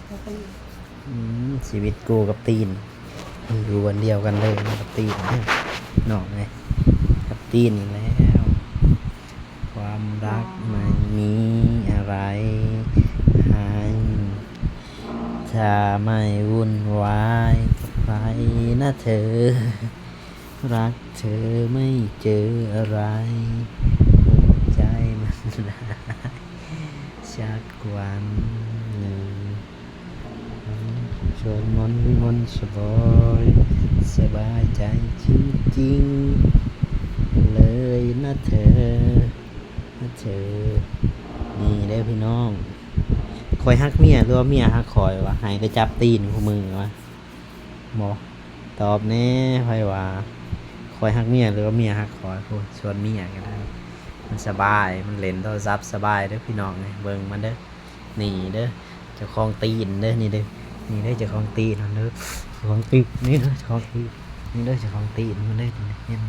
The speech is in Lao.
ອືມ ຊີວິດກູກັບຕີນ ມັນຢູ່ອັນດຽວກັນເລີຍ ກັບຕີນເດ້ ນ້ອງເອີຍ ກັບຕີນນີ້ແຫຼ້ວ. ຄວາມຮັກໄມ່ມີອະໄລໃຫ້ ຖ້າໄມ່ວຸ່ນວາຍກັບໃຜນະເທີ ລັກເທີໄມ່ເຈີອະໄລ ຫົວໃຈມັນລາຍ ສັກວັນໜຶ່ງ. ຊວນມົນວິມົນສະບອຍ ສະບາຍໃຈຈິງໆ ເລີຍນະເທີ ນະເທີ. ນີ້ເດີພີ່ນ້ອງ ຂ້ອຍຮັກເມຍ ຫຼືວ່າເມຍຮັກຂ້ອຍວະ? ໃຫ້ໄດ້ຈັບຕີນຄູ່ມື້ວະ? ບໍ່ ຕອບແດ່ ໃຜວ່າ ຂ້ອຍຮັກເມຍ ຫຼືວ່າເມຍຮັກຂ້ອຍ? ໂອ້ ຊວນເມຍກໍໄດ້ ມັນສະບາຍ ມັນຫຼິ້ນໂທລະສັບສະບາຍເດີພີ່ນ້ອງເອີຍ. ເບິ່ງມັນເດີ ນີ້ເດີ ເຈົ້າຂອງຕີນເດີ ນີ້ເດີ ນີ້ເດີ ເຈົ້າຂອງຕີນມັນເດີ ເຈົ້າຂອງຕີນ ນີ້ເດີ ເຈົ້າຂອງຕີນ ນີ້ເດີ ເຈົ້າຂອງຕີນມັນເດີ ນີ້ເຫັນ